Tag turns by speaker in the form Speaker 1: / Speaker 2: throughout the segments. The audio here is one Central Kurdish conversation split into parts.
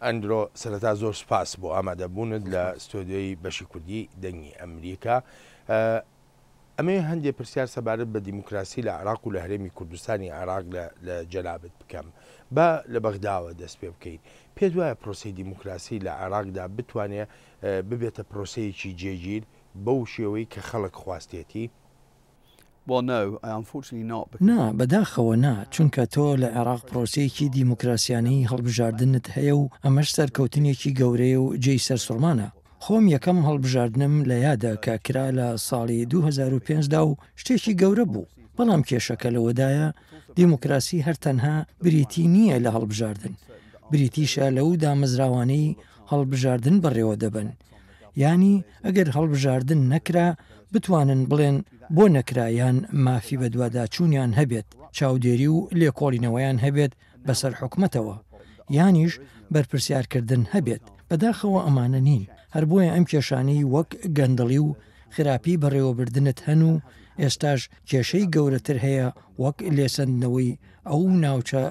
Speaker 1: ئەندرۆ سەرەتا زۆر سوپاس بۆ ئامادەبوونت لە ستۆدیۆی بەشی کوردی دەنگی ئەمریکا. ئەمەوێ هەندێ پرسیار سەبارەت بە دیموکراسی لە عێراق و لە هەرێمی کوردستانی عێراق لە لە جەنابت بکەم. با لە بەغداوە دەست پێ بکەین. پێت وایە پرۆسەی دیموکراسی لە عێراقدا بتوانێ ببێتە پرۆسەیەکی جێگیر بەو شێوەی کە خەڵک خواستێتی؟
Speaker 2: نا، بەداخەوە نا، چونکە تۆ لە عێراق پرۆسەیەکی دیموکراسیانەی هەڵبژاردنت هەیە و ئەمەش سەرکەوتنێکی گەورەیە و جێی سەرسوڕمانە. خۆم یەکەم هەڵبژاردنم لە یادە کە کرا لە ساڵی 2005 دا و شتێکی گەورە بوو، بەڵام کێشەکە لەوەدایە دیموکراسی هەر تەنها بریتی نییە لە هەڵبژاردن، بریتیشە لەو دامەزراوانەی هەڵبژاردن بەڕێوەدەبەن. یانی ئەگەر هەڵبژاردن نەکرا بتوانن بڵێن بۆ نەکرا یان مافی بەدواداچوونیان هەبێت، چاودێری و لێکۆڵینەوەیان هەبێت بەسەر حکومەتەوە، یانیش بەرپرسیارکردن هەبێت، بەداخەوە ئەمانە نین، هەر بۆیە ئەم کێشانەی وەک گەندەڵی و خراپی بەڕێوەبردنت هەن و ئێستاش کێشەی گەورەتر هەیە وەک لێسەندنەوەی ئەو ناوچە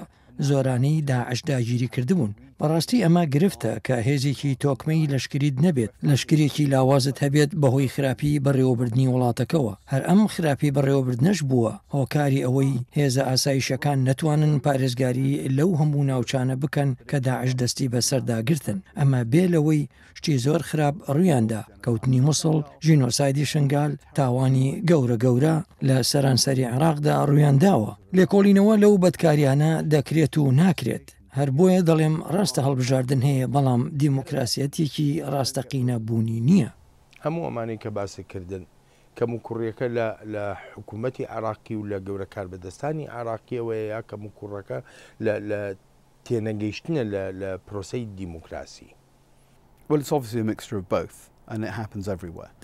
Speaker 2: زۆرانەی داعش داگیری کردبوون. بەڕاستی ئەمە گرفتە کە هێزێکی تۆکمەی لەشکریت نەبێت، لەشکرێکی لاوازت هەبێت بەهۆی خراپی بەڕێوەبردنی وڵاتەکەوە. هەر ئەم خراپی بەڕێوەبردنەش بووە هۆکاری ئەوەی هێزە ئاسایشەکان نەتوانن پارێزگاری لەو هەموو ناوچانە بکەن کە داعش دەستی بەسەردا گرتن. ئەمە بێ لەوەی شتی زۆر خراپ ڕوویاندا، کەوتنی موسڵ، ژینۆسایدی شنگال، تاوانی گەورە گەورە لە سەرانسەری عێراقدا ڕوویانداوە. لێکۆڵینەوە لەو بەدکاریانە دەکرێت و ناکرێت. هەر بۆیە دەڵێم ڕاستە هەڵبژاردن هەیە بەڵام دیموکراسیەتێکی ڕاستەقینە بوونی نییە.
Speaker 1: هەموو ئەمانەی کە باست کردن کەموکوڕیەکە لە لە حکوومەتی عێراقی و لە گەورە کاربەدەستانی عێراقیەوەیە یا کەموکوڕەکە لە لە تێنەگەیشتنە لە لە پرۆسەی دیموکراسی؟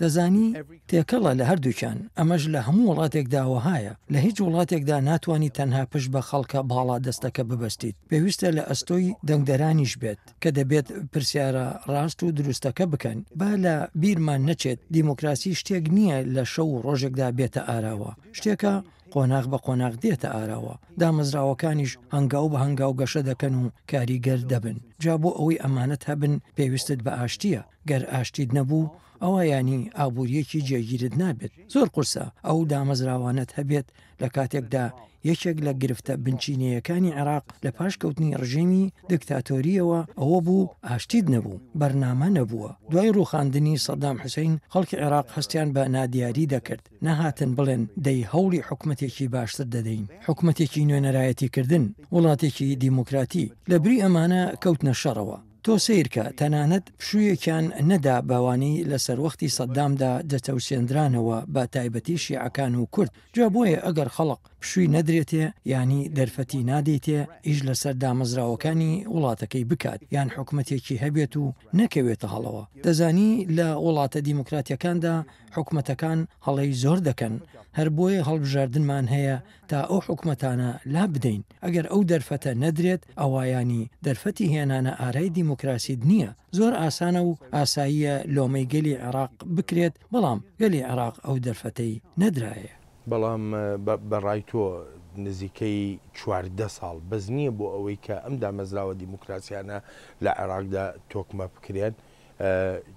Speaker 2: دەزانی، تێکەڵە لە هەردووکیان، ئەمەش لە هەموو وڵاتێکدا وەهایە، لە هیچ وڵاتێکدا ناتوانیت تەنها پشت بە خەڵکە باڵادەستەکە ببەستیت، پێویستە لە ئەستۆی دەنگدەرانیش بێت کە دەبێت پرسیارە ڕاست و دروستەکە بکەن، با لە بیرمان نەچێت دیموکراسی شتێک نییە لە شەو و ڕۆژێکدا بێتە ئاراوە، شتێکە قۆناغ بە قۆناغ دێتە ئاراوە، دامەزراوەکانیش هەنگاو بە هەنگاو گەشە دەکەن و کاریگەر دەبن، جا بۆ ئەوەی ئەمانەت هەبن پێویستت بە ئاشتییە، گەر ئاشتیت نەبوو ئەوا یانی ئابوورییەکی جێگیرت نابێت، زۆر قورسە ئەو دامەزراوانەت هەبێت لە کاتێکدا یەکێک لە گرفتە بنچینەیەکانی عێراق لە پاش کەوتنی ڕژێمی دکتاتۆرییەوە ئەوە بوو ئاشتیت نەبوو، بەرنامە نەبووە، دوای ڕووخاندنی سەدام حوسەین خەڵکی عێراق هەستیان بە نادیاری دەکرد، نەهاتن بڵێن دەی هەوڵی حکومەتێکی باشتر دەدەین، حکومەتێکی نوێنەرایەتیکردن، وڵاتێکی دیموکراتی، لەبری ئەمانە کەوتنە شەڕەوە. تۆ سەیرکە تەنانەت پشوویەکیان نەدا بەوانەی لە سەروەختی سەدامدا دەچەوسێندرانەوە بە تایبەتی شیعەکان و کورد، جا بۆیە ئەگەر خەڵق پشووی نەدرێتێ یانی دەرفەتی نادەیتێ ئیش لەسەر دامەزراوەکانی وڵاتەکەی بکات یان حکومەتێکی هەبێت و نەکەوێتە هەڵەوە. دەزانی لە وڵاتە دیموکراتیەکاندا حکومەتەکان هەڵەی زۆر دەکەن، هەر بۆیە هەڵبژاردنمان هەیە تا ئەو حکومەتانە لابدەین، ئەگەر ئەو دەرفەتە نەدرێت ئەوا یانی دەرفەتی هێنانە ئارای دیموکراسیت نییە، زۆر ئاسانە و ئاساییە لۆمەی گەلی عێراق بکرێت، بەڵام گەلی عێراق ئەو دەرفەتەی نەدرایێ.
Speaker 1: بەڵام بە ڕای تۆ نزیکەی 14 ساڵ بەس نییە بۆ ئەوەی کە ئەم دامەزراوە دیموکراسیانە لە عێراقدا تۆکمە بکرێن؟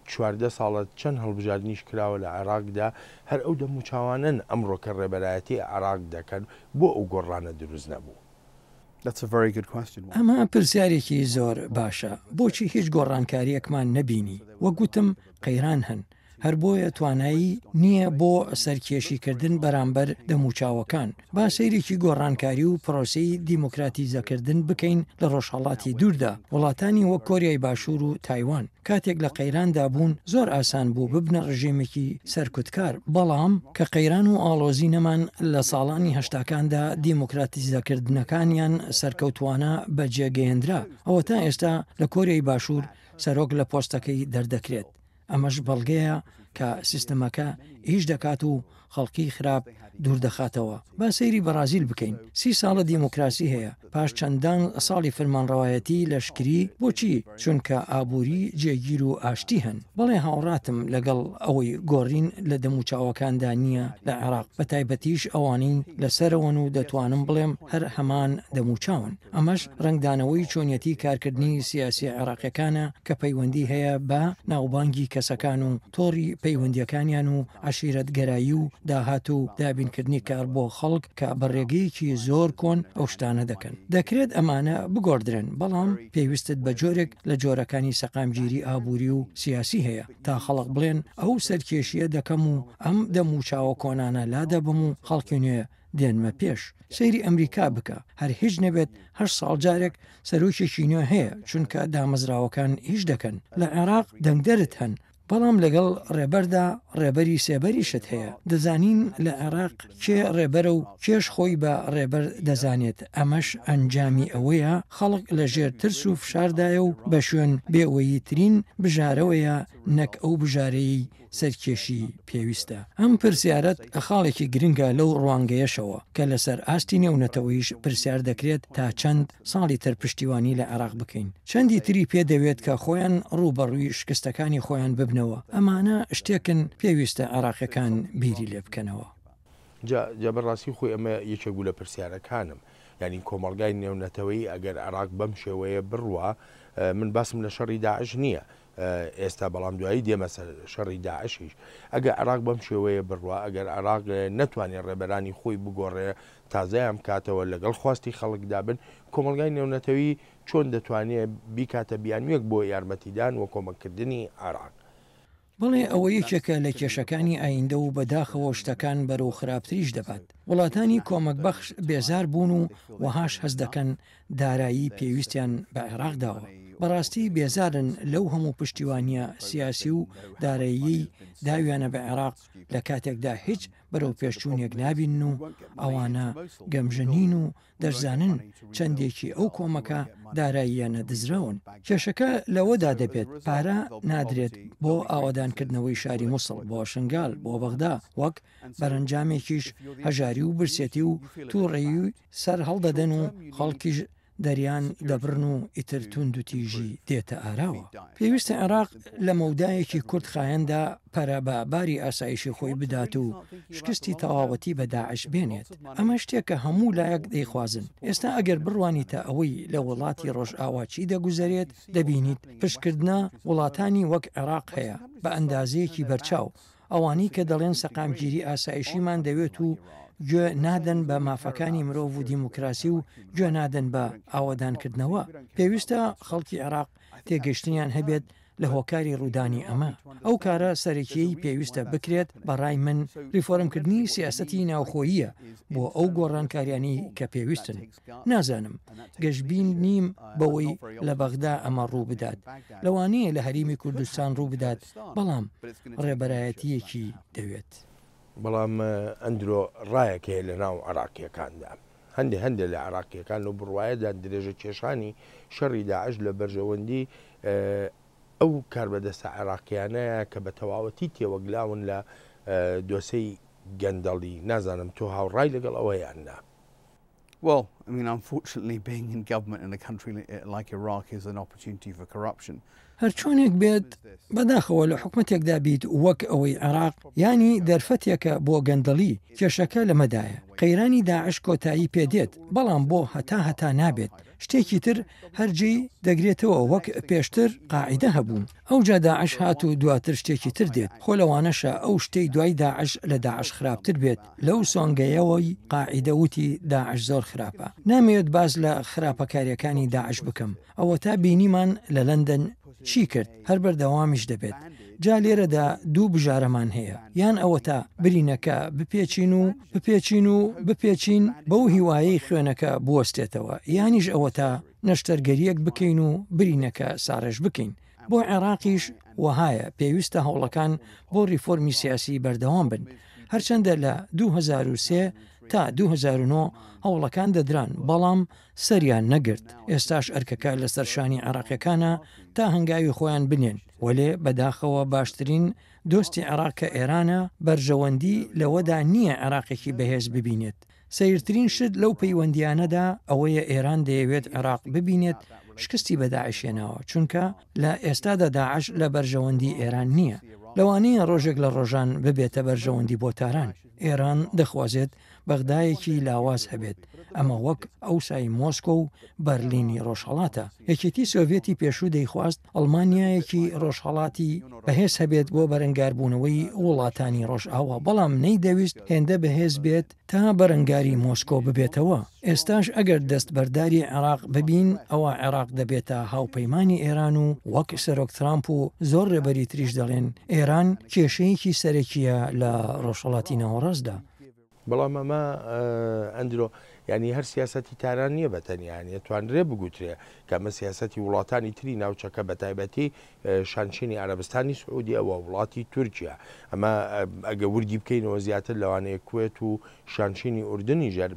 Speaker 1: 14 ساڵە چەند هەڵبژاردنیش کراوە لە عێراقدا، هەر ئەو دەموچاوانەن ئەمڕۆ کە ڕێبەرایەتی عێراق دەکەن، بۆ ئەو گۆڕانە دروست نەبوو؟
Speaker 2: ئەمە پرسیارێکی زۆر باشە، بۆچی هیچ گۆڕانکارییەکمان نەبینی؟ وەک گوتم قەیران هەن، هەر بۆیە توانایی نییە بۆ سەرکێشیکردن بەرامبەر دەموچاوەکان. با سەیرێکی گۆڕانکاری و پرۆسەی دیموکراتیزەکردن بکەین لە ڕۆژهەڵاتی دووردا، وڵاتانی وەک کۆریای باشوور و تایوان کاتێک لە قەیراندا بوون زۆر ئاسان بوو ببنە ڕژێمێکی سەرکوتکار، بەڵام کە قەیران و ئاڵۆزی نەمان لە ساڵانی هەشتاکاندا دیموکراتیزەکردنەکانیان سەرکەوتووانە بەجێگەیەندرا، ئەوەتا ئێستا لە کۆریای باشوور سەرۆک لە پۆستەکەی دەردەکرێت. ئەمەش بەڵگەیە کە سیستمەکە ئیش دەکات و خەڵکی خراپ دوور دەخاتەوە. با سەیری بەڕازیل بکەین، سی ساڵە دیموکراسی هەیە، پاش چەندان ساڵی فرمانڕەوایەتی لەشکری، بۆچی؟ چونکە ئابووری جێگیر و ئاشتی هەن. بەڵێ هاوڕاتم لەگەڵ ئەوەی گۆڕین لە دەموچاوەکاندا نییە لە عێراق، بەتایبەتیش ئەوانەی لە سەرەوەن و دەتوانم بڵێم هەر هەمان دەموچاون. ئەمەش ڕەنگدانەوەی چۆنیەتی کارکردنی سیاسیە عێراقیەکانە کە پەیوەندی هەیە بە ناوبانگی کەسەکان و تۆڕی پەیوەندیەکانیان و عەشیرەتگەرایی و داهات و دابینکردنی کار بۆ خەڵک کە بە ڕێگەیەکی زۆر کۆن ئەو شتانە دەکەن. دەکرێت ئەمانە بگۆڕدرێن بەڵام پێویستت بە جۆرێک لە جۆرەکانی سەقامگیری ئابووری و سیاسی هەیە تا خەڵک بڵێن ئەو سەرکێشیە دەکەم و ئەم دەموچاوە کۆنانە لادەبەم و خەڵکی نوێ دێنمە پێش. سەیری ئەمریکا بکە، هەر هیچ نەبێت هەشت ساڵ جارێک سەرۆکێکی نوێ هەیە، چونکە دامەزراوەکان ئیش دەکەن. لە عێراق دەنگدەرت هەن، بەڵام لەگەڵ ڕێبەردا ڕێبەری سێبەریشت هەیە. دەزانین لە عێراق کێ ڕێبەرە و کێش خۆی بە ڕێبەر دەزانێت، ئەمەش ئەنجامی ئەوەیە خەڵک لە ژێر ترس و فشاردایە و بە شوێن بێوەییترین بژارەوەیە نەک ئەو بژارەیەی سەرکێشی پێویستە. ئەم پرسیارەت خاڵێکی گرنگە لەو ڕوانگەیەشەوە کە لەسەر ئاستی نێونەتەوەییش پرسیار دەکرێت تا چەند ساڵی تر پشتیوانی لە عێراق بکەین؟ چەندی تری پێ دەوێت کە خۆیان ڕووبەڕووی شکستەکانی خۆیان ببنەوە؟ ئەمانە شتێکن پێویستە عێراقیەکان بیری لێ بکەنەوە.
Speaker 1: جا جا بەڕاستی خۆی ئەمە یەکێک بوو لە پرسیارەکانم یانی کۆمەڵگای نێونەتەوەیی ئەگەر عێراق بەم شێوەیە بڕوا من باسم لە شەڕی داعش نییە ئێستا بەڵام دوایی دێمە سەر شەڕی داعشیش ئەگەر عێراق بەم شێوەیە بڕوا ئەگەر عێراق نەتوانێت ڕێبەرانی خۆی بگۆڕێ تازەیان بکاتەوە لەگەڵ خواستی خەڵکدا بن کۆمەڵگای نێونەتەوی چۆن دەتوانێت بیکاتە بیانوویەک بۆ یارمەتیدان و کۆمەککردنی عێراق؟
Speaker 2: بەڵێ ئەوە یەکێکە لە کێشەکانی ئایندە و بەداخەوە شتەکان بەرەو خراپتریش دەبات. وڵاتانی کۆمەکبەخش بێزار بوون و وەهاش هەست دەکەن دارایی پێویستیان بە عێراق داوە. بەڕاستی بێزارن لەو هەموو پشتیوانییە سیاسی و داراییەی داویانە بە عێراق لە کاتێکدا هیچ بەرەوپێشچوونێک نابینن و ئەوانە گەمژە نین و دەشزانن چەندێکی ئەو کۆمەکە داراییانە دزراون. کێشەکە لەوەدا دەبێت پارە نادرێت بۆ ئاوەدانکردنەوەی شاری موسڵ، بۆ شنگال، بۆ بەغدا، وەک بەرەنجامێکیش هەژاری و برسێتی و توڕەیی سەر هەڵدەدەن و خەڵکیش دەریان دەبڕن و ئیتر توندوتیژی دێتە ئاراوە. پێویستە عێراق لە مەودایەکی کورتخایەندا پەرە بە باری ئاسایشی خۆی بدات و شکستی تەواوەتی بە داعش بێنێت. ئەمە شتێکە هەموو لایەک دەیخوازن. ئێستا ئەگەر بڕوانیتە ئەوەی لە وڵاتی ڕۆژئاوا چی دەگوزەرێت، دەبینیت پشتکردنە وڵاتانی وەک عێراق هەیە بە ئەندازەیەکی بەرچاو ئەوانەی کە دەڵێن سەقامگیری ئاسایشیمان دەوێت و گوێ نادەن بە مافەکانی مرۆڤ و دیموکراسی و گوێ نادەن بە ئاوەدانکردنەوە. پێویستە خەڵکی عێراق تێگەشتنیان هەبێت لە هۆکاری ڕوودانی ئەمە. ئەو کارە سەرەکییەی پێویستە بکرێت بە ڕای من ریفۆرمکردنی سیاسەتی ناوخۆییە بۆ ئەو گۆڕانکاریانەی کە پێویستن. نازانم، گەشبین نیم بەوەی لە بەغدا ئەمە ڕووبدات. لەوانەیە لە هەرێمی کوردستان ڕووبدات، بەڵام ڕێبەرایەتییەکی دەوێت.
Speaker 1: بەڵام ئەندرۆ ڕایەک هەیە لە ناو عێراقییەکاندا، هەندێ هەندێ لە عێراقییەکان لەو بڕوایەدان درێژەکێشانی شەڕی داعش لە بەرژەوەندی ئەو کاربەدەستە عێراقییانەیە کە بە تەواوەتی تێوەگلاون لە دۆسێی گەندەڵی، نازانم تۆ هاوڕای لەگەڵ ئەوە یان نا؟
Speaker 3: Well, I mean, unfortunately, being in government in a country like Iraq is an opportunity for corruption.
Speaker 2: هەرچۆنێک بێت، بەداخەوە لە حکومەتێکدا بیت وەک ئەوەی عێراق، یانی دەرفەتێکە بۆ گەندەڵی، کێشەکە لەمەدایە، قەیرانی داعش کۆتایی پێدێت، بەڵام بۆ هەتا هەتا نابێت، شتێکی تر هەر جێی دەگرێتەوە وەک پێشتر قاعیدە هەبوو ئەوجا داعش هات و دواتر شتێکی تر دێت خۆ لەوانەشە ئەو شتەی دوای داعش لە داعش خراپتر بێت لەو سۆنگەیەوەی قاعیدە وتی داعش زۆر خراپە نامەوێت باس لە خراپەکاریەکانی داعش بکەم ئەوەتا بینیمان لە لەندەن چی کرد هەر بەردەوامیش دەبێت جا لێرەدا دوو بژارەمان هەیە یان ئەوەتا برینەکە بپێچین و بپێچین و بپێچین بەو هیوایەی خوێنەکە بوەستێتەوە یانیش ئەوەتا نەشتەرگەریەک بکەین و برینەکە ساڕێژ بکەین. بۆ عێراقیش وەهایە پێویستە هەوڵەکان بۆ ریفۆرمی سیاسی بەردەوام بن. هەرچەندە لە 2003 تا 2009 هەوڵەکان دەدران بەڵام سەریان نەگرت، ئێستاش ئەرکەکە لەسەر شانی عێراقیەکانە تا هەنگاوی خۆیان بنێن، وەلێ بەداخەوە باشترین. دۆستی عێراق کە ئێرانە، بەرژەوەندی لەوەدا نییە عێراقێکی بەهێز ببینێت. سەیرترین شت لەو پەیوەندییانەدا ئەوەیە ئێران دەیەوێت عێراق ببینێت شکستی بە داعش هێناوە، چونکە لە ئێستادا داعش لە بەرژەوەندی ئێران نییە، لەوانەیە ڕۆژێک لە ڕۆژان ببێتە بەرژەوەندی بۆ تاران. ئێران دەخوازێت بەغدایەکی لاواز هەبێت، ئەمە وەک ئەوسای مۆسکۆ و بەرلینی ڕۆژهەڵاتە. یەکێتی سۆڤیەتی پێشوو دەیخواست ئەڵمانیایەکی ڕۆژهەڵاتی بەهێز هەبێت بۆ بەرەنگاربوونەوەی وڵاتانی ڕۆژئاوا، بەڵام نەیدەویست هێندە بەهێز بێت تا بەرەنگاری مۆسکۆ ببێتەوە. ئێستاش ئەگەر دەستبەرداری عێراق ببین، ئەوا عێراق دەبێتە هاوپەیمانی ئێران و وەک سەرۆک ترامپ و زۆر ڕێبەری تریش دەڵێن، ئێران کێشەیەکی سەرەکییە لە ڕۆژهەڵاتی ناوەڕاستدا.
Speaker 1: بەڵام ئەمە ئەندرۆ یانی هەر سیاسەتی تاران نییە بە تەنیا، یانی ئەتوانرێ بگوترێ کە ئەمە سیاسەتی وڵاتانی تری ناوچەکە بە تایبەتی شانشینی عەرەبستانی سعودیە و وڵاتی تورکیا. ئەمە ئەگە وردی بکەینەوە زیاتر لەوانەیە کوێت و شانشینی ئوردنیش هەر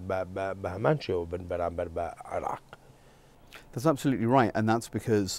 Speaker 1: بە هەمان شێوە بن بەرامبەر بە عێراق.
Speaker 3: That's absolutely right and that's because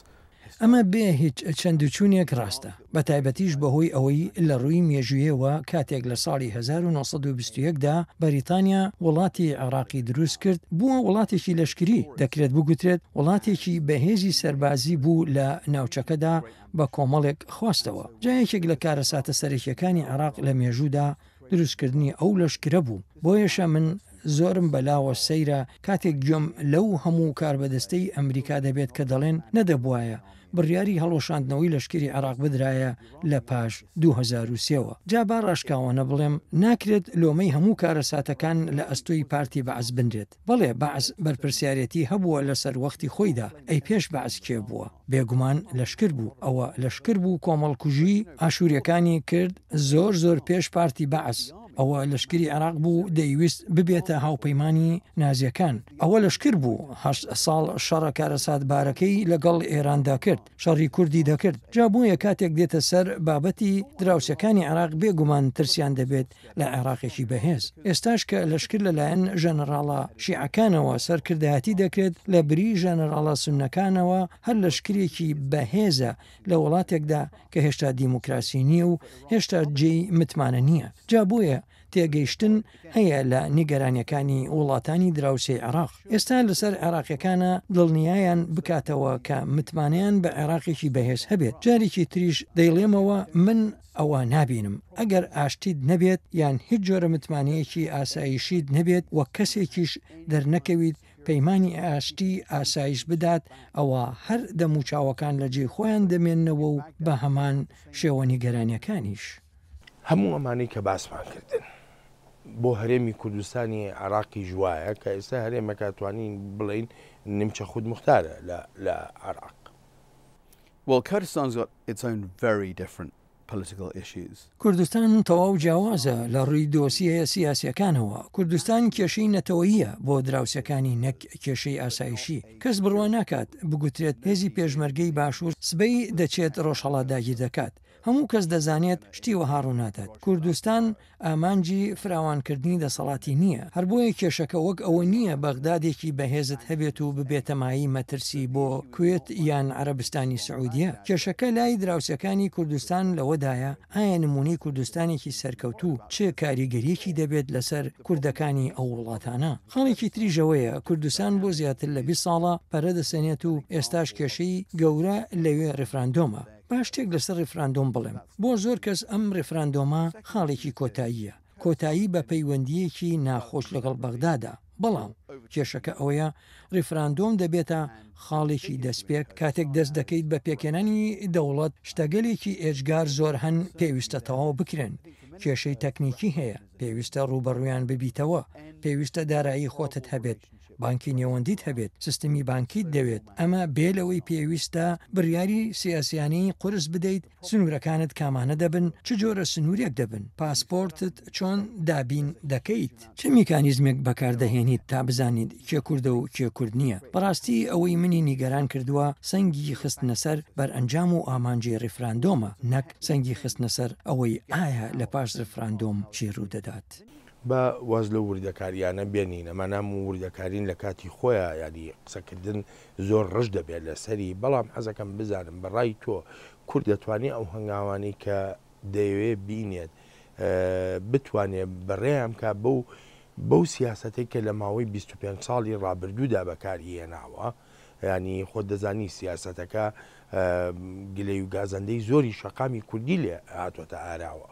Speaker 2: ئەمە بێ هیچ چەندوچوونێک ڕاستە، بەتایبەتیش بەهۆی ئەوەی لە ڕووی مێژوویەوە کاتێک لە ساڵی 1921 دا بەریتانیا وڵاتی عێراقی دروست کرد، بووە وڵاتێکی لەشکری، دەکرێت بگوترێت وڵاتێکی بەهێزی سەربازی بوو لە ناوچەکەدا بە کۆمەڵێک خواستەوە. جا یەکێک لە کارەساتە سەرەکییەکانی عێراق لە مێژوودا دروستکردنی ئەو لەشکرە بوو، بۆیەشە من زۆرم بەلاوە سەیرە کاتێک گوێم لەو هەموو کاربەدەستەی ئەمریکا دەبێت کە دەڵێن نەدەبوایە بڕیاری هەڵوەشاندنەوەی لەشکری عێراق بدرایە لە پاش 2003 وە. جا با ڕاشکاوانە بڵێم ناکرێت لۆمەی هەموو کارەساتەکان لە ئەستۆی پارتی بەعس بنرێت. بەڵێ بەعس بەرپرسیارێتی هەبووە لە سەروەختی خۆیدا، ئەی پێش بەعس کێ بووە؟ بێگومان لەشکر بوو، ئەوە لەشکر بوو کۆمەڵکوژی ئاشوریەکانی کرد زۆر زۆر پێش پارتی بەعس، ئەوە لەشکری عێراق بوو دەیویست ببێتە هاوپەیمانی نازیەکان، ئەوە لەشکر بوو هەشت ساڵ شەڕە کارەساتبارەکەی لەگەڵ ئێراندا کرد، شەڕی کوردی دەکرد، جا بۆیە کاتێک دێتە سەر بابەتی دراوسێکانی عێراق بێگومان ترسیان دەبێت لە عێراقێکی بەهێز. ئێستاش کە لەشکر لەلایەن ژەنەڕاڵە شیعەکانەوە سەرکردایەتی دەکرێت، لە بری ژەنەڕاڵە سوننەکانەوە هەر لەشکرێکی بەهێزە لە وڵاتێکدا کە هێشتا دیموکراسی نییە و هێشتا جێی متمانە نییە. جا بۆیە تێگەیشتن هەیە لە نیگەرانیەکانی وڵاتانی دراوسێی عێراق. ئێستا لەسەر عێراقیەکانە دڵنیایان بکاتەوە کە متمانەیان بە عێراقێکی بەهێز هەبێت. جارێکی تریش دەیڵێمەوە من ئەوە نابینم. ئەگەر ئاشتیت نەبێت یان هیچ جۆرە متمانەیەکی ئاسایشیت نەبێت و کەسێکیش دەرنەکەویت پەیمانی ئاشتی ئاسایش بدات ئەوا هەر دەموچاوەکان لە جێی خۆیان دەمێننەوە و بە هەمان شێوە نیگەرانیەکانیش.
Speaker 1: هەموو ئەمانەی کە باسمان کردن بۆ هەرێمی کوردستانی عێراقیش وایە کە ئێستا هەرێمەکە توانین بڵێین نیمچە خودموختارە لە عێراق.
Speaker 3: Well, Kurdistan's got its own very different political issues.
Speaker 2: کوردستان تەواو جیاوازە لە ڕووی دۆسیە سیاسیەکانەوە، کوردستان کێشەی نەتەوەییە بۆ دراوسێکانی نەک کێشەی ئاسایشی، کەس بڕوا ناکات بگوترێت هێزی پێشمەرگەی باشوور سبەی دەچێت ڕۆژهەڵات داگیر دەکات، هەموو کەس دەزانێت شتی وەها ڕوونادات. کوردستان ئامانجی فراوانکردنی دەسەڵاتی نییە، هەر بۆیە کێشەکە وەک ئەوە نییە بەغدادێکی بەهێزت هەبێت و ببێتە مایەی مەترسی بۆ کوێت یان عەرەبستانی سعودیە. کێشەکە لای دراوسێکانی کوردستان لەوەدایە ئایا نموونەی کوردستانێکی سەرکەوتوو چ کاریگەرییەکی دەبێت لەسەر کوردەکانی ئەو وڵاتانە. خاڵێکی تریش ئەوەیە کوردستان بۆ زیاتر لە 20 ساڵە پەرە دەسەنێت و ئێستاش کێشەی گەورە لەوێ ڕیفراندۆمە. با شتێک لەسەر ڕیفراندۆم بڵێم، بۆ زۆر کەس ئەم ڕیفراندۆمە خاڵێکی کۆتاییە، کۆتایی بە پەیوەندییەکی ناخۆش لەگەڵ بەغدادا، بەڵام کێشەکە ئەوەیە ڕیفراندۆم دەبێتە خاڵێکی دەستپێک، کاتێک دەست دەکەیت بە پێکهێنانی دەوڵەت شتەگەلێکی ئێجگار زۆر هەن پێویستە تەواو بکرێن، کێشەی تەکنیکی هەیە پێویستە ڕووبەڕوویان ببیتەوە، پێویستە دارایی خۆتت هەبێت، بانکی نێوەندیت هەبێت، سیستمی بانکیت دەوێت، ئەمە بێ لەوەی پێویستە بڕیاری سیاسیانەی قورس بدەیت، سنوورەکانت کامانە دەبن، چ جۆرە سنوورێک دەبن، پاسپۆرتت چۆن دابین دەکەیت، چ میکانیزمێک بەکاردەهێنیت تا بزانیت کێ کوردە و کێ کورد نییە، بەڕاستی ئەوەی منی نیگەران کردووە سەنگی خستنەسەر بەرئەنجام و ئامانجی ڕیفراندۆمە نەک سەنگی خستنەسەر ئەوەی ئایا لە پاش ڕیفراندۆم چی ڕوودەدات.
Speaker 1: با واز لەو وردەکاریانە بێنین، ئەمانە هەموو وردەکارین لە کاتی خۆیا یانی قسەکردن زۆر ڕژد دەبێت لەسەری، بەڵام حەزەکەم بزانم بە ڕای تۆ کورد دەتوانێت ئەو هەنگاوانەی کە دەیەوێ بینێت بتوانێ بەڕێیان بکا بەو بەو سیاسەتەی کە لە ماوەی 25 ساڵی ڕابردوودا بەکاری هێناوە یانی خۆت دەزانی سیاسەتەکە گلەی و گازەندەی زۆری شەقامی کوردی لێ هاتۆتە ئاراوە.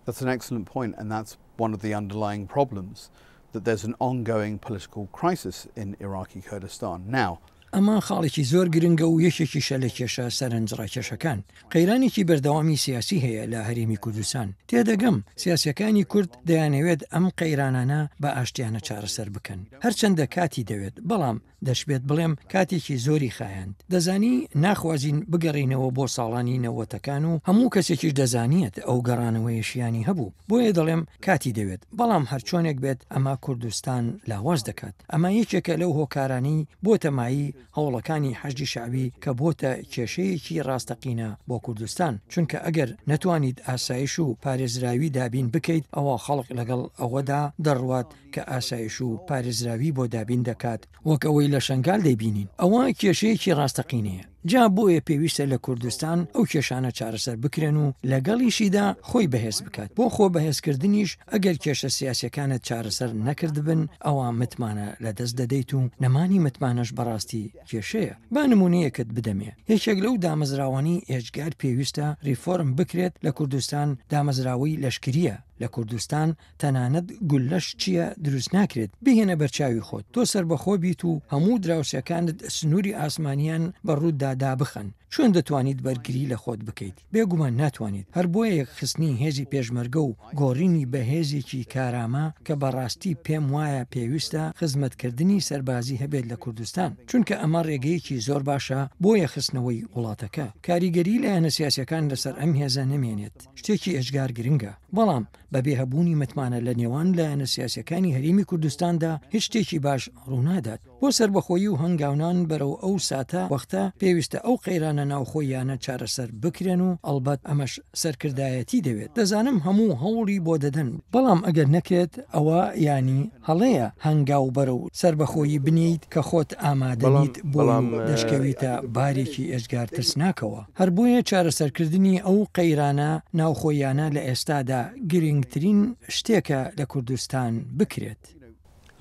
Speaker 3: That's an excellent point and that's one of the underlying problems that there's an ongoing political crisis in Iraqi Kurdistan. Now,
Speaker 2: ئەمە خاڵێکی زۆر گرنگە و یەکێکیشە لە کێشە سەرنجڕاکێشەکان. قەیرانێکی بەردەوامی سیاسی هەیە لە هەرێمی کوردستان. تێدەگەم، سیاسییەکانی کورد دەیانەوێت ئەم قەیرانانە بە ئاشتیانە چارەسەر بکەن. هەرچەندە کاتی دەوێت، بەڵام دەشبێت بڵێم کاتێکی زۆری خایاند. دەزانی ناخوازین بگەڕێینەوە بۆ ساڵانی نەوەتەکان و هەموو کەسێکیش دەزانیت ئەو گەڕانەوەیە شیانی هەبوو. بۆیە دەڵێم کاتی دەوێت. بەڵام هەرچۆنێک بێت ئەمە کوردستان لاواز دەکات. ئەمە یەکێکە لەو هۆکارانەی بۆتە مایەی هەوڵەکانی حەشدی شەعبی کە بۆتە کێشەیەکی ڕاستەقینە بۆ کوردستان، چونکە ئەگەر نەتوانیت ئاسایش و پارێزراوی دابین بکەیت ئەوا خەڵک لەگەڵ ئەوەدا دەڕوات کە ئاسایش و پارێزراوی بۆ دابین دەکات وەک ئەوەی لە شەنگال دەیبینین ئەوە کێشەیەکی ڕاستەقینەیە. جا بۆیە پێویستە لە کوردستان ئەو کێشانە چارەسەر بکرێن و لەگەڵیشیدا خۆی بەهێز بکات، بۆ خۆ بەهێزکردنیش ئەگەر کێشە سیاسیەکانت چارەسەر نەکردبن ئەوا متمانە لەدەست دەدەیت و نەمانی متمانەش بەڕاستی کێشەیە. با نمونەیەکت بدەمێ، یەکێک لەو دامەزراوانەی ئێجگار پێویستە ریفۆرم بکرێت لە کوردستان دامەزراوەی لەشکریە لە کوردستان، تەنانەت گوللەش چیە دروست ناکرێت بیهێنە بەرچاوی خۆت تۆ سەربەخۆ بیت و هەموو دراوسێکانت سنوری ئاسمانیان بە ڕووتدا دابخەن چۆن دەتوانیت بەرگری لە خۆت بکەیت بێگومان ناتوانیت هەر بۆیە یەکخستنی هێزی پێشمەرگە و گۆڕینی بە هێزێکی کارامە کە بەڕاستی پێم وایە پێویستە خزمەتکردنی سەربازی هەبێت لە کوردستان چونکە ئەمە ڕێگەیەکی زۆر باشە بۆ یەخستنەوەی وڵاتەکە کاریگەری لایەنە سیاسیەکان لەسەر ئەم هێزە نەمێنێت شتێکی ئێجگار گرنگە بەڵام بەبێ هەبوونی متمانە لە نێوان لایەنە سیاسیەکانی هەرێمی کوردستاندا هیچ شتێکی باش ڕوونادات. بۆ سەربەخۆیی و هەنگاونان بەرەو ئەو ساتە وەختە پێویستە ئەو قەیرانە ناوخۆییانە چارەسەر بکرێن و ئەڵبەت ئەمەش سەرکردایەتی دەوێت. دەزانم هەموو هەوڵی بۆ دەدەن، بەڵام ئەگەر نەکرێت ئەوە یانی هەڵەیە هەنگاو بەرەو سەربەخۆیی بنێیت کە خۆت ئامادە نیت بۆی و دەشکەویتە بارێکی ئێجگار ترسناکەوە. هەر بۆیە چارەسەرکردنی ئەو قەیرانە ناوخۆییانە لە ئێستادا گرنگترین شتێکە لە کوردستان بکرێت.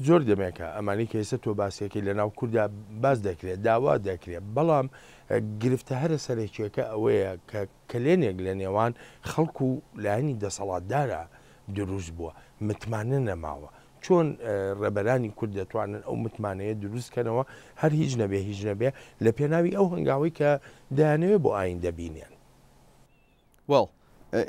Speaker 1: زۆر دەمێکە ئەمانەی کە ئێستا تۆ باسیەکەی لە ناو کوردا باس دەکرێت، داوا دەکرێت، بەڵام گرفتە هەرە سەرەکیەکە ئەوەیە کە کەلێنێک لە نێوان خەڵک و لایەنی دەسەڵاتدارا دروست بووە، متمانە نەماوە. چۆن ڕێبەرانی کورد دەتوانن ئەو متمانەیە دروست کەنەوە، هەر هیچ نەبێ هیچ نەبێ لە پێناوی ئەو هەنگاوەی کە دەیانەوێ بۆ ئایندە بینێن؟
Speaker 3: Well,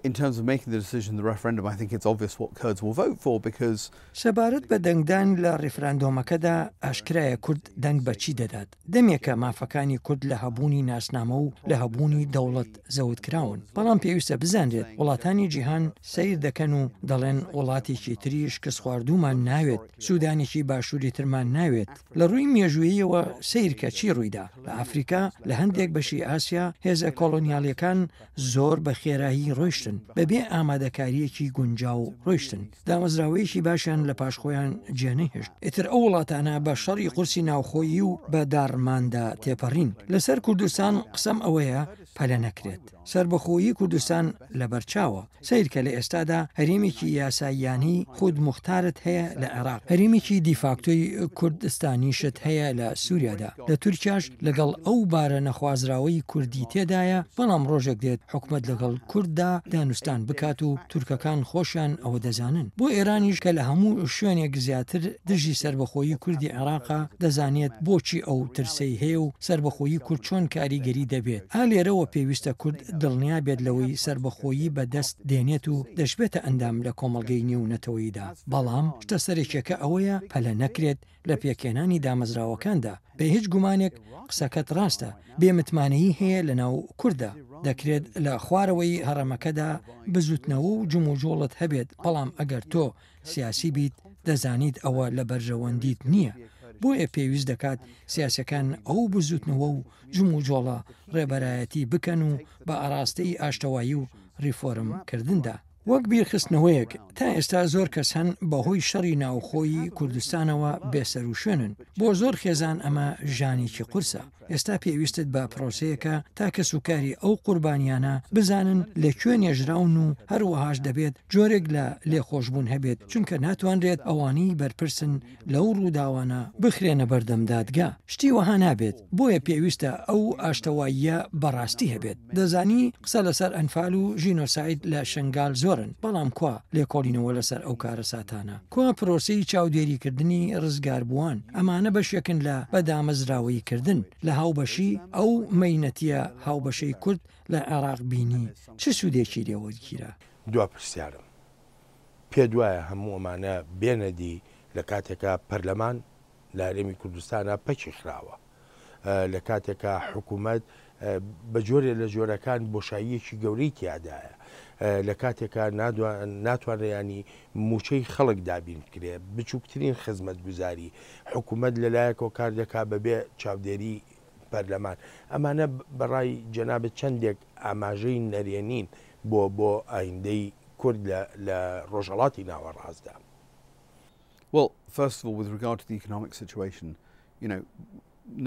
Speaker 3: in terms of making the decision, the referendum, I think it's obvious what Kurds will vote for because.
Speaker 2: سەبارەت بە دەنگدان لە ڕیفراندۆمەکەدا ئاشکرایە کورد دەنگ بە چی دەدات. دەمێکە مافەکانی کورد لە هەبوونی ناسنامە و لە هەبوونی دەوڵەت زەوت کراون، بەڵام پێویستە بزانرێت وڵاتانی جیهان سەیر دەکەن و دەڵێن وڵاتێکی تری شکستخواردوومان ناوێت، سودانێکی باشووری ترمان ناوێت. لە ڕووی مێژووییەوە سەیرکە چی ڕوویدا لە ئەفریکا، لە هەندێک بەشی ئاسیا، هێزە کۆڵۆنیالییەکان زۆر بە خێرایی ڕۆیشتن، بەبێ ئامادەکارییەکی گونجاو ڕۆیشتن، دامەزراوەیەکی باشیان لە پاش خۆیان جێنەهێشت، ئیتر ئەو وڵاتانە بە شەڕی قورسی ناوخۆیی و بە داڕماندا تێپەڕین. لەسەر کوردستان قسەم ئەوەیە پەلە نەکرێت. سەربەخۆیی کوردستان لەبەرچاوە. سەیرکە لە ئێستادا هەرێمێکی یاساییانەی خودموختارت هەیە لە عێراق، هەرێمێکی دیفاکتۆی کوردستانیشت هەیە لە سوریادا، لە تورکیاش لەگەڵ ئەو بارە نەخوازراوەی کوردی تێدایە، بەڵام ڕۆژێک دێت حکومەت لەگەڵ کورددا دانوستان بکات و تورکەکان خۆشیان ئەوە دەزانن. بۆ ئێرانیش کە لە هەموو شوێنێک زیاتر دژی سەربەخۆیی کوردی عێراقە دەزانێت بۆچی ئەو ترسەی هەیە و سەربەخۆیی کورد چۆن کاریگەری دەبێت، ئا لێرەوە پێویستە کورد دڵنیا بێت لەوەی سەربەخۆیی بە دەست دێنێت و دەشبێتە ئەندام لە کۆمەڵگەی نێونەتەوەییدا، بەڵام شتە سەرەکیەکە ئەوەیە پەلە نەکرێت لە پێکهێنانی دامەزراوەکاندا، بێ هیچ گومانێک قسەکەت ڕاستە، بێ متمانەیی هەیە لە ناو کورددا، دەکرێت لە خوارەوەی هەڕەمەکەدا بزوتنەوە و جموجوڵت هەبێت، بەڵام ئەگەر تۆ سیاسی بیت دەزانیت ئەوە لە بەرژەوەندیت نییە، بۆیە پێویست دەکات سیاسیەکان ئەو بزوتنەوە و جموجۆڵە ڕێبەرایەتی بکەن و بە ئاراستەی ئاشتەوایی و ڕیفۆرم کردندا. وەک بیرخستنەوەیەک، تا ئێستا زۆر کەس هەن بەهۆی شەڕی ناوخۆی کوردستانەوە بێسەروشوێنن، بۆ زۆر خێزان ئەمە ژانێکی قورسە، ئێستا پێویستت بە پرۆسەیەکە تا کەسوکاری ئەو قوربانیانە بزانن لە کوێ نێژراون و هەروەهاش دەبێت جۆرێک لە لێخۆشبوون هەبێت چونکە ناتوانرێت ئەوانەی بەرپرسن لەو ڕووداوانە بخرێنە بەردەم دادگا، شتی وەها نابێت، بۆیە پێویستە ئەو ئاشتەواییە بەڕاستی هەبێت. دەزانی قسە لەسەر ئەنفال و ژینۆساید لە شنگال زۆرن، بەڵام کوا لێکۆڵینەوە لەسەر ئەو کارەساتانە؟ کوا پرۆسەی چاودێریکردنی ڕزگاربووان؟ ئەمانە بەشێکن لە بەدامەزراوەییکردن، لە هاوبەشی، ئەو مەینەتییە هاوبەشەی کورد لە عێراق بینی چ سوودێکی لێ وەرگیرا؟
Speaker 1: دوا پرسیارم، پێت وایە هەموو ئەمانە بێنە دی لە کاتێکا پەرلەمان لە هەرێمی کوردستانا پەکی خراوە، لە کاتێکا حکوومەت بە جۆرێ لە جۆرەکان بۆشاییەکی گەورەی تیادایە، لە کاتێکا ناتوانرێ ینی مووچەی خەڵک دابین بکرێ، بچووکترین خزمەتگوزاری، حکوومەت لە لایەکەوە کار دەکا بەبێ چاودێری پەرلەمان، ئەمانە بەڕای جەنابت چەندێک ئاماژەی نەرێنین بۆ بۆ ئایندەی کورد لە لە ڕۆژهەڵاتی ناوەڕاستدا؟
Speaker 3: Well, first of all, with regard to the economic situation, you know,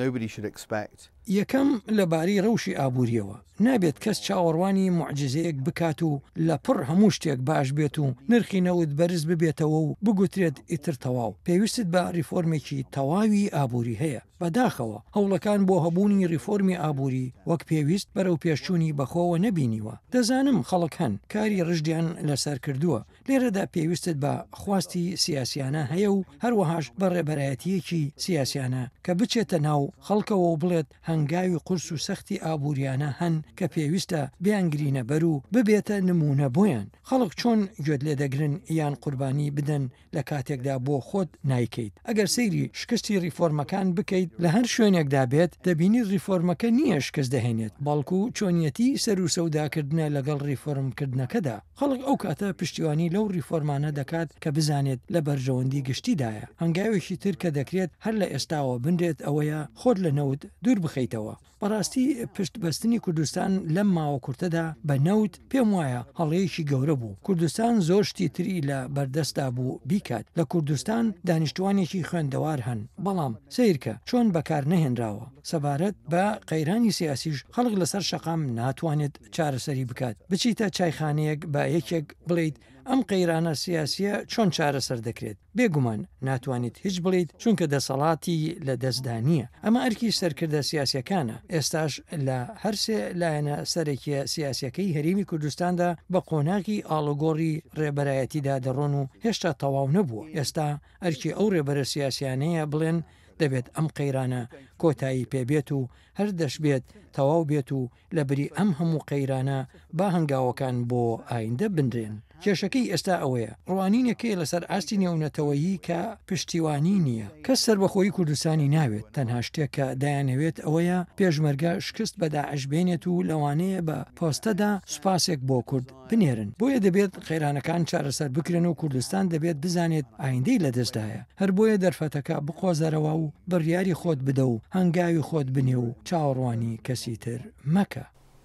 Speaker 3: nobody should expect.
Speaker 2: یەکەم، لەبارەی ڕەوشی ئابوورییەوە، نابێت کەس چاوەڕوانی موعجیزەیەک بکات و لەپڕ هەموو شتێک باش بێت و نرخی نەوت بەرز ببێتەوە و بگوترێت ئیتر تەواو، پێویستت بە ڕیفۆرمێکی تەواوی ئابووری هەیە. بەداخەوە هەوڵەکان بۆ هەبوونی ڕیفۆرمی ئابووری وەک پێویست بەرەوپێشچوونی بەخۆوە نەبینیوە. دەزانم خەڵک هەن کاری ڕژدیان لەسەر کردووە، لێرەدا پێویستت بە خواستی سیاسیانە هەیە و هەروەهاش بە ڕێبەرایەتییەکی سیاسیانە کە بچێتە ناو خەڵکەوە و بڵێت هەنگاوی قورس و سەختی ئابووریانە هەن کە پێویستە بیانگرینە بەر و ببێتە نموونە بۆیان. خەڵک چۆن گوێت لێدەگرن یان قوربانی بدەن لە کاتێکدا بۆ خۆت نایکەیت. ئەگەر سەیری شکستی ڕیفۆرمەکان بکەیت لە هەر شوێنێکدا بێت، دەبینیت ڕیفۆرمەکە نییە شکست دەهێنێت، بەڵکو چۆنیەتی سەروسەوداکردنە لەگەڵ ڕیفۆرمکردنەکەدا. خەڵک ئەو کاتە پشتیوانی لەو ڕیفۆرمانە دەکات کە بزانێت لە بەرژەوەندی گشتیدایە. هەنگاوێکی تر کە دەکرێت هەر لە ئێستاوە بنرێت ئەوەیە خۆت لە نەوت دوور بخەیتەوە. بەڕاستی پشت بەستنی کوردستان لەم ماوە کورتەدا بە نەوت پێم وایە هەڵەیەکی گەورە بوو. کوردستان زۆر شتی تری لە بەردەستدا بوو بیکات. لە کوردستان دانیشتوانێکی خوێندەوار هەن، بەڵام سەیرکە چۆن بەکار نەهێنراوە. سەبارەت بە قەیرانی سیاسیش خەڵک لەسەر شەقام ناتوانێت چارەسەری بکات. بچیتە چایخانەیەک بە یەکێک بڵێیت ئەم قەیرانە سیاسیە چۆن چارەسەر دەکرێت؟ بێ گومان ناتوانیت هیچ بڵێیت چونکە دەسەڵاتی لە دەستدا نییە. ئەمە ئەرکی سەرکردە سیاسیەکانە، ئێستاش لە هەرسێ لایەنە سەرەکیە سیاسیەکەی هەرێمی کوردستاندا بە قۆناغی ئاڵوگۆڕی ڕێبەرایەتیدا دەڕۆن و هێشتا تەواو نەبووە. ئێستا ئەرکی ئەو ڕێبەرە سیاسیانەیە بڵێن دەبێت ئەم قەیرانە کۆتایی پێبێت و هەر دەشبێت تەواو بێت و لەبری ئەم هەموو قەیرانە با هەنگاوەکان بۆ ئایندە بنرێن. کێشەکەی ئێستا ئەوەیە ڕوانینێک هەیە لەسەر ئاستی نێونەتەوەیی کە پشتیوانی نییە. کەس سەربەخۆیی کوردستانی ناوێت، تەنها شتێک کە دەیانەوێت ئەوەیە پێشمەرگە شکست بە داعش بێنێت و لەوانەیە بە پۆستەدا سوپاسێک بۆ کورد بنێرن. بۆیە دەبێت قەیرانەکان چارەسەر بکرێن و کوردستان دەبێت بزانێت ئایندەی لەدەستدایە. هەر بۆیە دەرفەتەکە بقۆزەرەوە و بڕیاری خۆت بدە و هەنگاوی خۆت بنێ و چاوەڕوانی کەسی تر مەکە.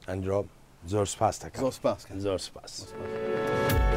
Speaker 1: ئەندرۆ زۆر سپاست دەکەم.
Speaker 3: زۆر سپاس.
Speaker 1: زۆر سپاس.
Speaker 3: زۆر سپاس.